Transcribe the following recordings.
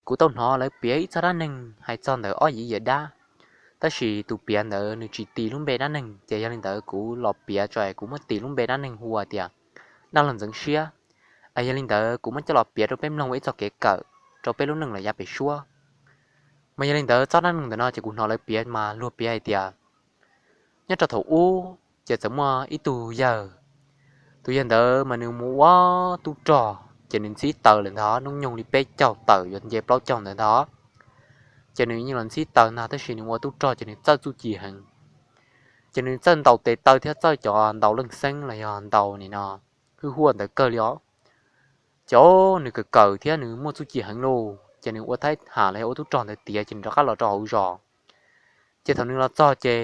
Kuv tau hnov lawv piav ib txog dab neeg hais txog ntawm ob yim yias dab, tab sis tus piav ntawd nws tsis tis lub npe dab neeg, ces yog li ntawd kuv los piav tso es kuv muab tis lub npe dab neeg hu ua tias dab laug ntxeev siab. Yog li ntawd kuv muab coj los piav rau peb mloog ua ib txoj kev kawm rau peb lub neej los yav pem suab. Mas yog li ntawd txoj dab neeg ntawm no ces kuv hnov lawv piav mas luag piav hais tias nyob rau thaum ub ces txawm muaj ib tug yawg. Tus yawg ntawd mas nws mus ua tub rog ces nws ntxhib taws lawm ntag, hnub nyoog li peb caug tawm yuav nce plaub caug ntawd ntag. Ces nws yeej los ntxhib taws ntag, tab sis nws ua tub rog ces nws txawj txuj ci heev. Ces nws txawj ntaus tes taw thiab txawj cov ntaus leej xeeb los yog ntaus nim no hwj huaj ntawd kawg li os. Ces nws kawm kawm thiab nws muaj txuj ci heev lauj, ces nws ua thaib ham los yog ua tub rog ntawd tiav ces nws rov qab los rau hauv zos. Ces thaum nws los txog ces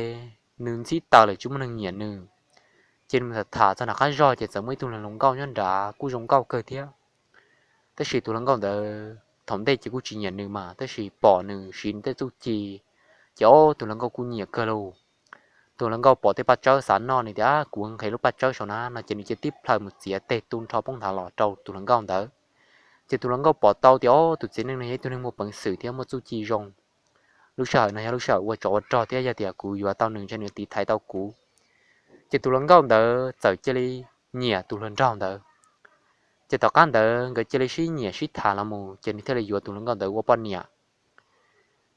nws ntxhib taws lawm tsis muaj neeg nyiam nws. Ces nws tham tham txog nram qab zog ces txawm muaj ib tug hluas nkauj nyob nrad kuj zoo nkauj kawg thiab. Tab sis tus hluas nkauj ntawd thaum ntej ces kuj tsis nyiam nws mas, tab sis pom nws siv nws tej txuj ci ces ob tus hluas nkauj kuj nyiam kawg lauj. Tus hluas nkauj pom tej paj tsawb xav noj, nws tias kuv nqhis lub paj tsawb saum na no ces nws cia tib plhaw mus txiav teg tu nrho poob nthav los rau tus hluas nkauj ntawd. Ces tus hluas nkauj pom tau tias ob tus txiv neej no yog ib tug neeg muaj peev xwm thiab muaj txuj ci zoo. Lub sij hawm no yog lub sij hawm ua tsov ua rog thiab yog tias kuv yuav tau nws ntshe nws tiv thaiv tau kuv. Ces tus hluas nkauj ntawd txawm cia li nyiam tus hluas nraug ntawd. Ces tom qab ntawd nkawd cia li sib nyiam sib tham los mus ces nws thiaj li yuav tus hluas nkauj ntawd ua poj niam.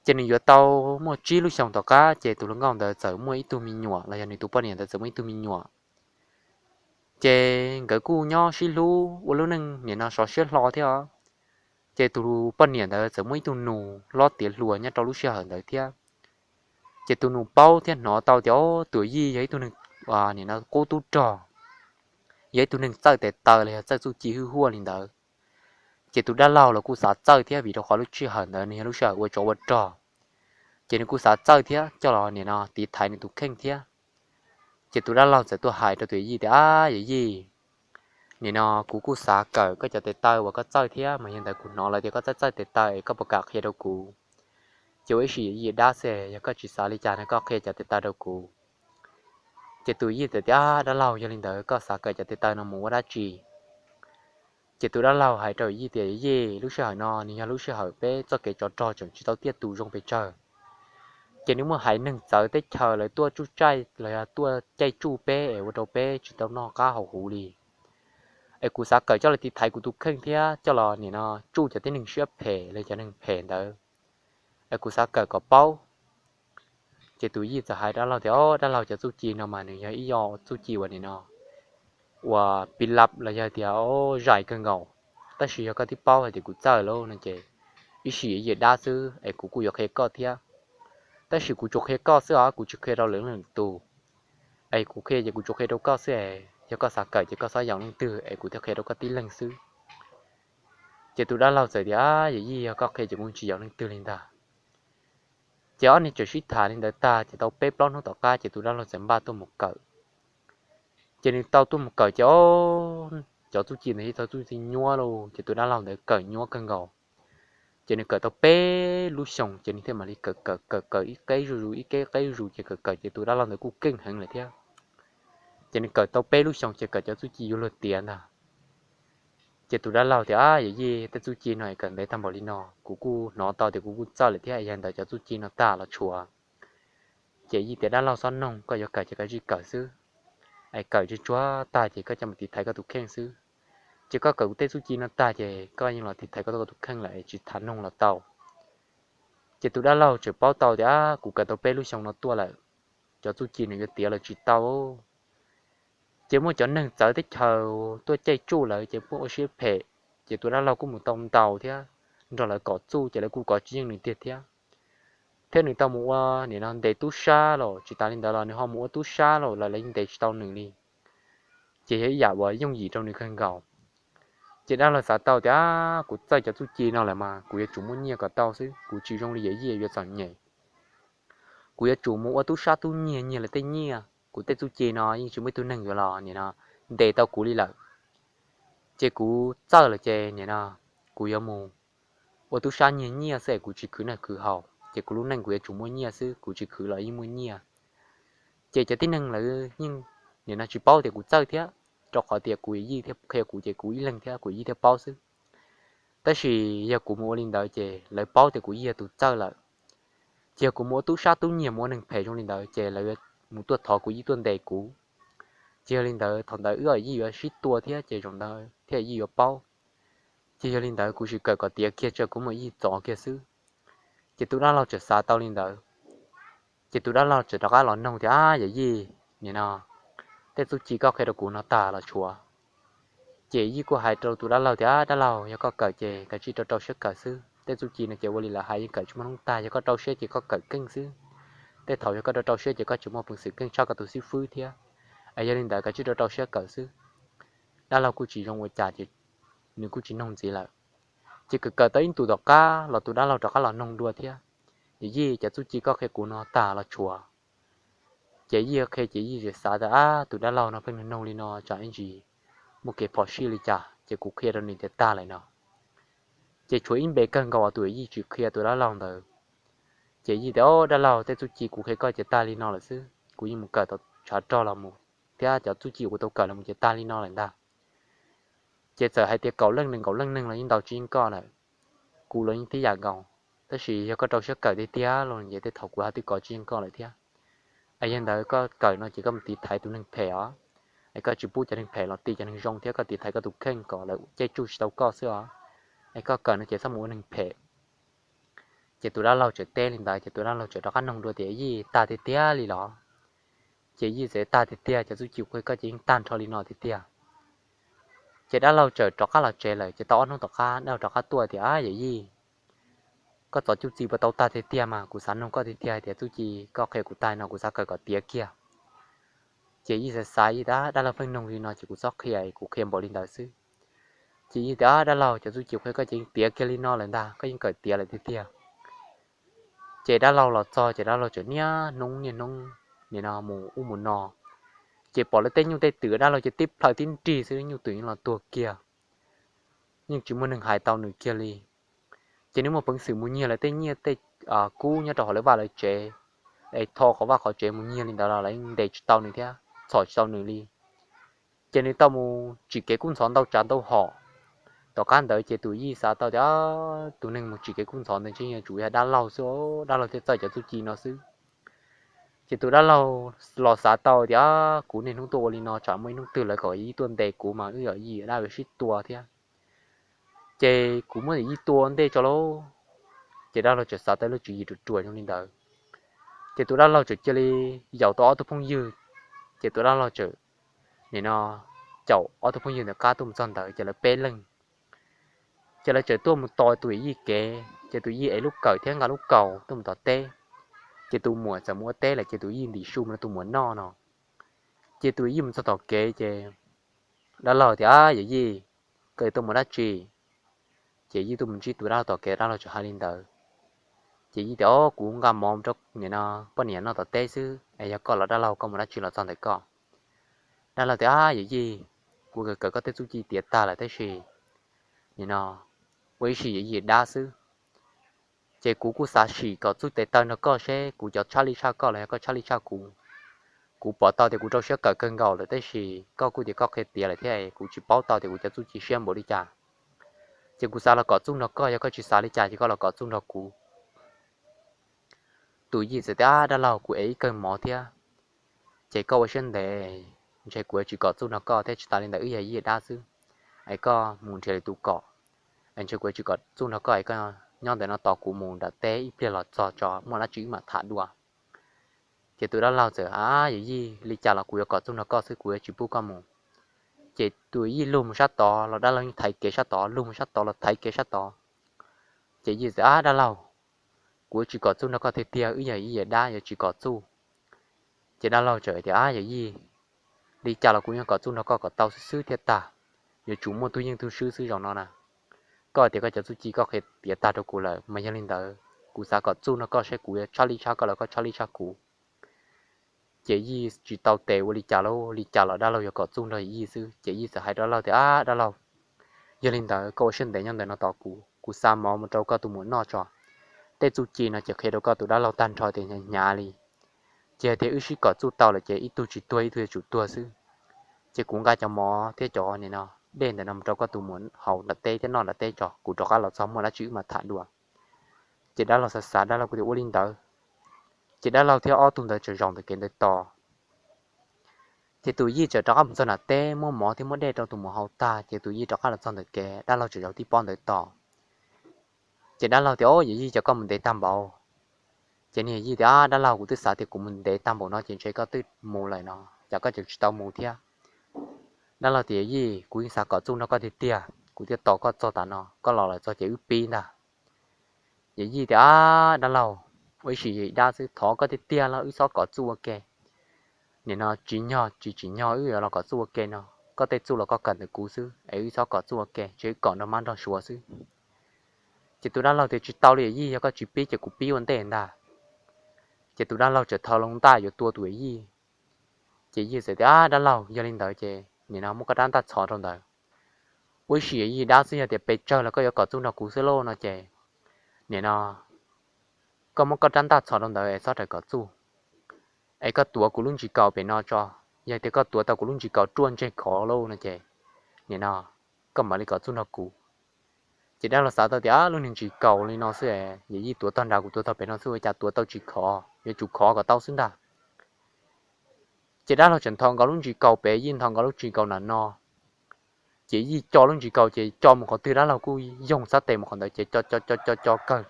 Ces nws yuav tau muaj tsib lub xyoos tom qab ces tus hluas nkauj ntawd txawm muaj ib tug me nyuam los yog nws tus poj niam ntawd txawm muaj ib tug me nyuam. Ces nkawd kuj nyob sib hlub ua lub neej nim no sov siab hlo thiab os. Ces tus poj niam ntawd txawm muaj ib tug nus hlob tiav hluas nyob rau lub sij hawm ntawd thiab. Ces tus nus paub thiab hnov tau tias ob tus yij yog ib tug neeg nim no qub tub rog, yog ib tug neeg txawj tes taw los yog txawj txuj ci hwj huaj li ntawd. Ces tus dab laug los kuj xav txawj thiab vim rau qhov lub sij hawm ntawd nws yog lub sij hawm ua tsov ua rog. Ces nws kuj xav txawj thiab coj los nim no tiv thaiv nws tus kheej thiab. Ces tus dab laug txawm tuaj hais rau tus yij tias ab yawm yij, nim no kuv kuj xav kawm koj cov tes taw uas koj txawj thiab mas yog ntawd kuv hnov lawv tias koj txawj txawj tes taw es koj puas kam qhia rau kuv? Ces ua ib sim yawm yij dab xwb, yog koj tsis xav li cas no koj qhia cov tes taw rau kuv. Ces tus yij txawm tias ab dab laug, yog li ntawd koj xav kawm cov tes taw no mus ua dab tsi? Ces tus dab laug hais rau yij tias yawm yij, lub sij hawm no nws yog lub sij hawm peb txoj kev tsov rog tseem tsis tau tiaj tus zoo pes tsawg. Ces nws muaj haiv neeg txawv teb chaws lawv tuaj tsuj tsaij los yog tuaj caij tsuj peb es ua rau peb tsis tau noj qab haus huv li. Es kuv xav kawm coj los tiv thaiv kuv tus kheej thiab coj los nim no tsuj cov tib neeg siab phem los cov neeg phem ntawd. Es kuv xav kawm kom paub. Ces tus yij txawm hais dab laug tias ob dab laug, cov txuj ci no mas nws yog ib yam txuj ci uas nim no uas pis lab los yog tias zais kawg nkaus. Tab sis yog koj twb paub hais tias kuv txawj lawm no ces ib sim yawm yij dab xwb es kuv kuj yuav qhia koj thiab. Tab sis kuv tsuas qhia koj xwb os, kuv tsis qhia rau lwm leej lwm tus. Es kuv qhia ces kuv tsuas qhia rau koj xwb es yog koj xav kawm ces koj xob yaum leej twg es kuv thiaj qhia rau koj tib leeg xwb. Ces tus dab laug txawm tias yawm yij, yog koj qhia ces kuv tsis yaum leej twg li ntag. Ces ob niag txawm sib tham li ntawd tag ces tau peb plaub hnub tom qab ces tus dab laug txawm npaj tuaj mus kawm. Ces nws tau tuaj mus kawm ces ob cov txuj ci ntawd yog txuj ci nyuab lauj, ces tus dab laug ntawd kawm nyuab kawg nkaus. Ces nws kawm tau peb lub xyoos ces nws thiaj mam li kawm kawm kawm kawm ib qeb zuj zus ib qeb zuj zus ces kawm kawm ces tus dab laug ntawd kuj keej heev lawm thiab. Ces nws kawm tau peb lub xyoos ces kawm cov txuj ci yuav luag tiav ntag. Ces tus dab laug tias ab yawm yij, tej txuj ci no es kawm ntev tag npaum li no kuv kuj hnov tau tias kuv kuj txawj lawm thiab, yog ntawd cov txuj ci no tag los tshuav. Ces yij tias dab laug xob noog, koj yuav kawm ces koj cia li kawm xwb. Es kawm tsis tsuag tag ces koj coj mus tiv thaiv koj tus kheej xwb. Ces koj kawm kuv tej txuj ci no tag ces koj yeej los tiv thaiv koj tus kheej lawm es tsis tham noog los tau. Ces tus dab laug tseem paub tau tias kuv kawm tau peb lub xyoo no tuaj lawm, cov txuj ci nws yuav tiav los tsis tau. Ces muaj cov neeg txawv teb chaws tuaj caij tsuj lawv ces muaj ua siab phem, ces tus dab laug kuj mus tau ntaus thiab, nrog lawv kov txuj ces lawv kuj kov tsis yeej nws tiag thiab. Thiab nws tau mus ua nim no ntes tub sab los tsis tas li ntawd los nws ho mus ua tub sab los lawv yeej ntes tsis tau nws li. Ces yog ib yam uas yooj yim rau nws kawg nkaus. Ces dab laug xav tau tias kuv txawj cov txuj ci no lawm mas kuv yuav tsum muaj nyiaj kom tau xwb, kuv tsis zoo li yawm yij yuav txom nyem. Kuv yuav tsum mus ua tub sab tub nyiag nyiag lawv tej nyiaj, kuv tej txuj ci no yeej tsis muaj ib tug neeg yuav los nim no ntes tau kuv li lawm. Ces kuv txawj lawm ces nim no kuv yuav mus ua tub sab nyiag nyiaj xwb es kuv tsis khwv noj khwv haus, ces kuv lub neej kuv yuav tsum muaj nyiaj xwb, kuv tsis khwv los yeej muaj nyiaj. Ces cov tib neeg lawv yeej nim no tsis paub tias kuv txawj thiab, rau qhov tias kuv yij thiab qhia kuv ces kuv ib leeg thiab kuv yij thiaj paub xwb. Tab sis yog kuv mus ua li ntawd ces lawv paub tias kuv yij yog tus txawj lawm. Ces yog kuv mus ua tub sab tub nyiag mus ua neeg phem zoo li ntawd ces lawv mus tuaj thov kuv yij tuaj ntes kuv. Ces yog li ntawd thaum ntawd wb yij yuav sib tua thiab ces zaum ntawd thiaj yij yuav paub. Ces yog li ntawd kuv sim kawm kom tiav kiag tso kuv mam yij txov kiag xwb. Ces tus dab laug txawm xav tau li ntawd. Ces tus dab laug txawm rov qab los noog tias, Ab, yawm yij, nim no tej txuj ci koj qhia rau kuv no tag los tshuav? Ces yij kuj hais rau tus dab laug tias, Dab laug, yog koj kawm ces kav tsij rau rau siab kawm xwb. Tej txuj ci no ces ua li lawv hais yeej kawm tsis muaj hnub tag, yog koj rau siab ces koj kawm keej xwb. Tej thaum yog koj rau rau siab ces koj tseem muaj peev xwm keej tshaj koj tus xib fwb thiab. Es yog li ntawd kav tsij rau rau siab kawm xwb. Dab laug kuj tsis zoo ua cas ces nws kuj tsis noog ntxiv lawm. Ces kawm kawm tau ib ntus tom qab los tus dab laug rov qab los noog dua thiab, Yawm yij, cov txuj ci koj qhia kuv no tag los tshuav? Ces yij qhia ces yij txawm xav tias, Ab, tus dab laug no pheej noog li no tsam ib ntsis muaj kev phom sij li cas ces kuv qhia rau nws tias tag lawm no. Ces tshuav ib npe kawg nkaus uas tus yij tsis qhia tus dab laug ntawd. Ces yij tias, Ob, dab laug, tej txuj ci kuv qhia koj ces tag li no lawm xwb, kuv yeej mus kawm tau tshav rog los mus thiab cov txuj ci uas kuv tau kawm los mus ces tag li no lawm ntag. Ces txawm hais tias kaum leej nees nkaum leej neeg los yeej ntaus tsis yeej koj lawm, kuv los yeej tib yam nkaus. Tab sis yog koj rau siab kawm tiag tiag los ces tej thaum kuv ho twb kov tsis yeej koj lawm thiab. Es yog ntawd koj kawm no ces koj mus tiv thaiv tus neeg phem os, es koj tsis pub cov neeg phem los ti cov neeg zoo thiab koj tiv thaiv koj tus kheej kom lawv caij tsuj tsis tau koj xwb os. Es koj kawm no ces txhob mus ua neeg phem. Ces tus dab laug txawm teb li ntawd ces tus dab laug txawm rov qab noog dua tias, Yij, tag tiag tiag li los? Ces yij txawm, Tag tiag tiag, cov txuj ci kuv qhia koj ces yeej tag nrho li no tiag tiag. Ces dab laug txawm rov qab los tsev lawm ces tau ob hnub tom qab dab laug rov qab tuaj tias, Ab, yawm yij, koj txov cuj txi puas tau tag tiag tiag mas? Kuv xav noog koj tiag tiag hais tias txuj ci koj qhia kuv tag no kuv xav kawm kom tiav kiag. Ces yij xav xav yij tias, Dab laug pheej noog li no ces kuv txhob qhia, kuv qhia npaum li ntawd xwb. Ces yij tias, Dab laug, cov txuj ci kuv qhia koj ces yeej tiav kiag li no lawm ntag, koj yeej kawm tiav lawm tiag tiag. Ces dab laug los txog ces dab laug txawm niaj hnub niaj hnub nim no mus ub mus no, ces pom lawv tej nyuj tej twm dab laug ces tib plhaw tib nrig xwb nyuj twm yeej los tuag kiag, yeej tsis muaj neeg hais tau nws kiag li. Ces nws muaj peev xwm mus nyiag lawv tej nyiaj tej kub nyob rau hauv lawv vaj lawv tsev, es tho qhov vaj qhov tsev mus nyiag li ntawd los lawv yeej ntes tsis tau nws thiab txhom tsis tau nws li. Ces nws tau mus tsim kev kub ntxhov ntau tsav ntau hom. Tom qab ntawd ces tus yij xav tau tias tus neeg mus tsim kev kub ntxhov ntawd ntshe yuav tsum yog dab laug xwb, dab laug thiaj txawj cov txuj ci no xwb. Ces tus dab laug los xav tau tias, Kuv niaj hnub tuaj ua li no tsam muaj ib hnub twg lawv kom yij tuaj ntes kuv mas wb yawm yij dab yuav sib tua thiab. Ces kuv muab yij tua ntej tso lauj. Ces dab laug txawm xav tau lub tswv yim ruam ruam zoo li ntawd. Ces tus dab laug txawm cia li yaum tau ob tug phooj ywg. Ces tus dab laug txawm nim no caum ob tug phooj ywg ntawm qab tuaj mus txog ntawd ces lawv peb leeg. Ces lawv txawm tuaj mus tos tus yij kev ces tus yij ev lub kawm thiab nqa lub kaus tuaj mus tom teb. Ces tus muam txawm mus ua teb lawm ces tus yij ntim su mus rau tus muam noj no. Ces tus yij mus txog tom kev ces dab laug tias, Yawm yij, koj tuaj mus dab tsi? Ces yij tuaj mus ntsib tus dab laug tom kev, dab laug txawm hais li ntawd. Ces yij tias, Kuv nqa mov rau nim no poj niam noj tom teb xwb, es yog koj los dab laug koj mus dab tsi los txog ntawm koj? Dab laug tias, Yawm yij, kuv kawm kawm koj tej txuj ci tiav tag lawm tab sis nim no ua ib sim yawm yij dab xwb. Ces kuv kuj xav sim kom txuj tes taw nrog koj seb kuv cov tshaj lij tshaj koj los yog koj tshaj lij tshaj kuv. Kuv pom tau tias kuv rau siab kawm kawg nkaus lawm tab sis koj kuj tias koj qhia tiav lawm thiab kuv tsis paub tau tias kuv cov txuj ci siab npaum li cas. Ces kuv xav los kom txuj nrog koj, yog koj tsis xav li cas ces koj los kom txuj nrog kuv. Tus yij txawm tias, Dab laug, kuv ev ib kawg mov thiab, ces koj ua siab ntev, ntshe kuv yuav tsis kom txuj nrog koj thiab, tsis tas li ntawd wb yog yij dab xwb, es koj mus nrhiav lwm tus kom, es ntshe kuv yuav tsis kom txuj nrog koj es koj nyob ntawm no tos kuv mus nram teb ib pliag los txog tso muaj dab tsi wb mam tham dua. Ces tus dab laug txawm, A, yawm yij, li cas los kuv yuav kom txuj nrog koj xwb, kuv yuav tsis pub koj mus. Ces tus yij lug mus sab tod los dab laug yeej thaiv kev sab tod, lug mus sab tod los thaiv kev sab tod. Ces yij txawm, A, dab laug, kuv yuav tsis kom txuj nrog koj tiag tiag, wb yog yij yawm dab yuav tsis kom txuj. Ces dab laug txawm tias, A, yawm yij, li cas los kuv yeej kom txuj nrog koj kom tau xwb xwb thiaj tag, yuav tsum muaj tug yeej tug swb xwb zaum no na. Koj tias koj cov txuj ci koj qhia tiav tag rau kuv lawm mas yog li ntawd kuv xav kom txuj nrog koj seb kuv yuav tshaj lij tshaj koj los koj tshaj lij tshaj kuv. Ces yij tsis tau tes ua li cas lauj, li cas los dab laug yuav kom txuj nrog yij xwb. Ces yij txawm hais rau dab laug tias, A, dab laug, yog li ntawd koj ua siab ntev nyob ntawm no tos kuv, kuv xa mov mus rau koj tus muam noj tso. Tej txuj ci no ces qhia rau koj tus dab laug tag nrho tias hnyav hnyav li. Ces yog tias wb sib kom txuj tau lawm ces ib tug tsis tuag ib tug yuav tsum tuag xwb. Ces kuv nqa cov mov thiab cov nim no dej ntawm no mus rau koj tus muam haus nram teb thiab noj nram teb tso, kuv rov qab los txog muaj dab tsi wb mam tham dua. Ces dab laug xav xav dab laug kuj tias ua li ntawd. Ces dab laug thiab ob tug ntawd txawm zaum ntawm kev ntawd tos. Ces tus Yij txawm rov qab mus txog nram teb muab mov thiab muab dej rau tus muam haus tag ces tus Yij rov qab los txog ntawm kev, dab laug txawm zaum tib pob ntawd tos. Ces dab laug tias, Au, yawm yij, cas koj mus ntev tag npaum? Ces niag yawm yij tias, Dab laug, kuv twb xav tias kuv mus ntev tag npaum no ces ntshe koj twb mus lawm no, cas koj tseem tsis tau mus thiab? Dab laug tias, Yawm yij, kuv yeej xav kom txuj nrog koj tiag tiag, kuv thiaj tos koj txog tav no, koj los lawm txog ces wb pib ntag. Yawm yij tias, Dab laug, ua ib sim dab xwb, thov koj tiag tiag los wb txhob kov txuj ua ke. Nim no tsis nyog tsis tsim nyog wb yuav los kov txuj ua ke no, koj tej txuj los koj kawm ntawm kuv xwb es wb txhob kov txuj ua ke, ces wb kom nrog mab nrog suav xwb. Ces tus dab laug tias, Tsis tau li yawm yij, yog koj tsis pib ces kuv pib ua ntej ntag. Ces tus dab laug txawm thau loo ntaj yuav tua tus yawm yij. Ces yij txawm tias, Dab laug, yog li ntawd ces nim no muab koj rab ntaj txhos rau ntawd. Ua ib sim yawm yij dab xwb, yog tias pes tsawg los koj yuav kom txuj nrog kuv xwb lauj no ces, nim no koj muab koj rab ntaj txhos rau ntawd es txhob rawm kom txuj, es koj tuav kuv lub ntsis kaus pem no tso. Yog tias koj tuav tau kuv lub ntsis kaus ruaj ntseg khov lauj no ces, nim no koj mam li kom txuj nrog kuv. Ces dab laug xav tau tias, Lub niag ntsis kaus li no xwb, yawm yij tuav tog nrad kuv tuav tog pem no xwb, ua cas tuav tau tsis khov, yuav tsum khov kom tau xwb ntag. Ces dab laug tseem nthos nkaus lub ntsis kaus pem, yij nthos nkaus lub ntsis kaus nram no. Ces yij co lub ntsis kaus ces co mus qhov twg dab laug kuj yoog xab tes mus qhov ntawd ces co co co co co kawg,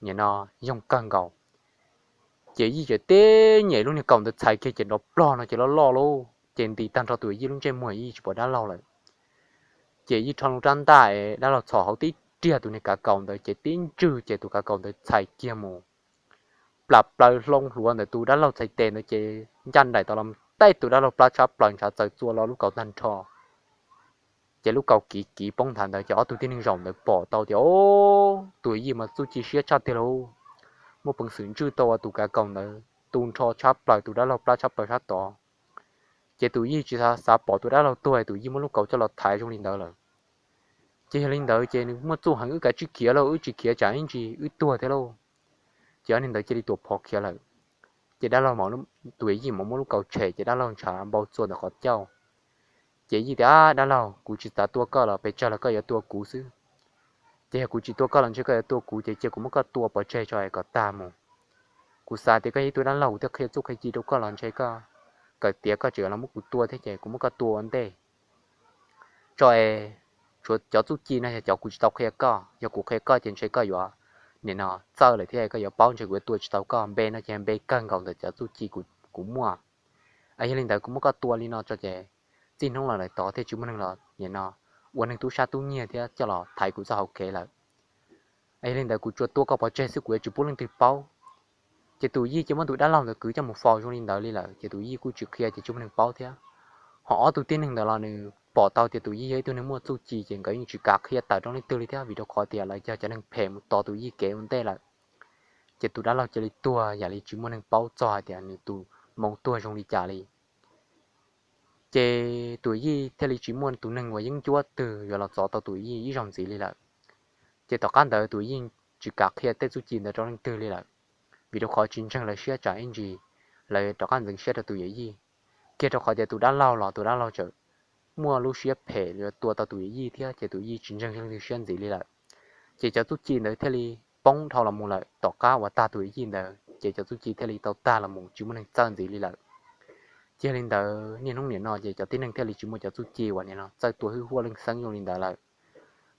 nim no yoog kawg nkaus. Ces yij txawm tib nyem lub niag kaus ntawd txhais kiag ces nrov plog no ces loj loj lauj, ces ntis tag nrho tus yij lub ntsej muag, yij tsis pom dab laug lawm. Ces yij rho loo rab ntaj es dab laug txhos hauv tib riag tus niag kav kaus ntawd ces tib ntswg ces tus kav kaus ntawd txhais kiag mus plas plaws hlo hluav ntawm tus dab laug txhais tes ntawd ces ncaj nraim tau los tej tus dab laug plab tshab plaws ntshav txaws txua lo lub kaus tag nrho. Ces lub kaus kiv kiv poob nthav ntawd ces ob tug tib neeg zaum ntawd pom tau tias, Au, tus yij mas txuj ci siab tshaj tiag lauj, muaj peev xwm ntswj tau ua tus kav kaus ntawd tu nrho tshab plaws tus dab laug plab tshab plaws sab tod. Ces tus yij tsis xav pom tus dab laug tuag, tus yij muab lub kaus coj los thaiv zoo li ntawd lawm. Ces yog li ntawd ces nws muaj txuj heev, wb kav tsij khiav lauj, wb tsis khiav tsam ib ntsis wb tuag thiab lauj. Ces ob niag ntawd cia li tuam phov khiav lawm. Ces dab laug, tus yij mam muab lub kaus tshem ces dab laug ntshav npau txua ntawm qhov ncauj. Ces yij tias, Dab laug, kuv tsis xav tua koj los pes tsawg los koj yuav tua kuv xwb. Ces yog kuv tsis tua koj los ntshe koj yuav tua kuv, ces cia kuv muab koj tua pov tseg tso es kom tag mus. Kuv xav tias koj yog ib tug dab laug, kuv thiaj qhia txuj qhia ci rau koj los ntshe koj kawm tiav koj tseem los muab kuv tua thiab, ces kuv muab koj tua ua ntej tso es, tshuav cov txuj ci no yog cov kuv tsis tau qhia koj, yog kuv qhia koj ces ntshe koj yuav, nim no, txawj lawm thiab koj yuav paub ntshe kuv yuav tua tsis tau koj. Npe no ces npe kawg nkaus ntawm cov txuj ci kuv muaj. Yog li ntawd kuv muab koj tua li no tso ces txij hnub no lawm tod thiaj tsis muaj neeg los, nim no, ua neeg tub sab tub nyiag thiab coj los thaiv kuv txoj hauv kev lawm. Yog li ntawd kuv tsuas tua koj pov tseg xwb, kuv yuav tsis pub leej twg paub. Ces tus yij cia muab tus dab laug ntawd kwv coj mus faus zoo li ntawd li lawm, ces tus yij kuj tsis qhia ces tsis muaj neeg paub thiab. Ho ob tug tib neeg ntawd los nws pom tau tias tus yij yog ib tug neeg muaj txuj ci ces nkawd yeej tsis kam qhia tawm rau leej twg li thiab, vim rau qhov tias lawv yog cov neeg phem mus tos tus yij kev ua ntej lawm. Ces tus dab laug cia li tuag yam li tsis muaj neeg paub txog hais tias nws tus moo tuag zoo li cas li. Ces tus yij thiaj li tsis muaj tus neeg uas yeeb ncuab twg yuav los txov tau tus yij ib zaug ntxiv li lawm. Ces tom qab ntawd tus yij tsis kam qhia tej txuj ci ntawd rau leej twg li lawm, vim rau qhov tsis ntseeg lawv siab tsam ib ntsis lawv rov qab ntxeev siab rau tus yawm yij. Kiag rau qhov tias tus dab laug los tus dab laug tseem muaj lub siab phem yuav tua tau tus yawm yij thiab, ces tus yij tsis ntseeg leej twg siab ntxiv li lawm. Ces cov txuj ci ntawd thiaj li poob dhau los mus lawm. Tom qab uas tag tus yawm yij ntawd ces cov txuj ci thiaj li tau tag los mus tsis muaj neeg txawj ntxiv li lawm. Ces yog li ntawd niaj hnub nim no ces cov tib neeg thiaj li tsis muaj cov txuj ci uas nim no txawj tua hwj huaj leej xeeb zoo li ntawd lawm.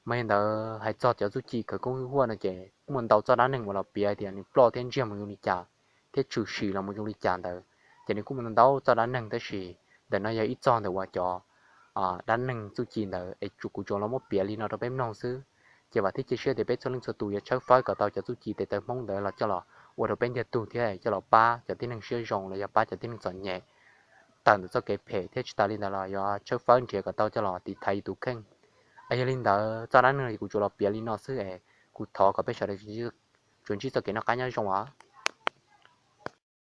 Mas yog ntawd hais txog cov txuj ci khawv koob hwj huaj no ces muaj ntau txoj dab neeg uas los piav tias nws ploj thiab ntsiag mus zoo li cas, thiab tshwm sim los mus zoo li cas ntawd. Ces nws kuj muaj ntau txoj dab neeg, tab sis ntawm no yog ib txoj ntawm uas cov dab neeg txuj ci ntawd es kuv tsuas los muab piav li no rau peb mloog xwb. Ces vam thiab cia siab tias peb txhua leej txhua tus yuav tshawb fawb kom tau cov txuj ci tes taw Hmoob ntawd los coj los ua rau peb ntiag tug thiab coj los pab cov tib neeg siab zoo los yog pab cov tib neeg txom nyem tawm ntawm txoj kev phem, thiab tsis tas li ntawd los yuav tshawb fawb nrhiav kom tau coj los tiv thaiv yus tus kheej. Yog li ntawd txoj dab neeg no kuv tsuas los piav li no xwb es kuv thov kom peb sawv daws tsuas ntsib txoj kev noj qab nyob zoo os.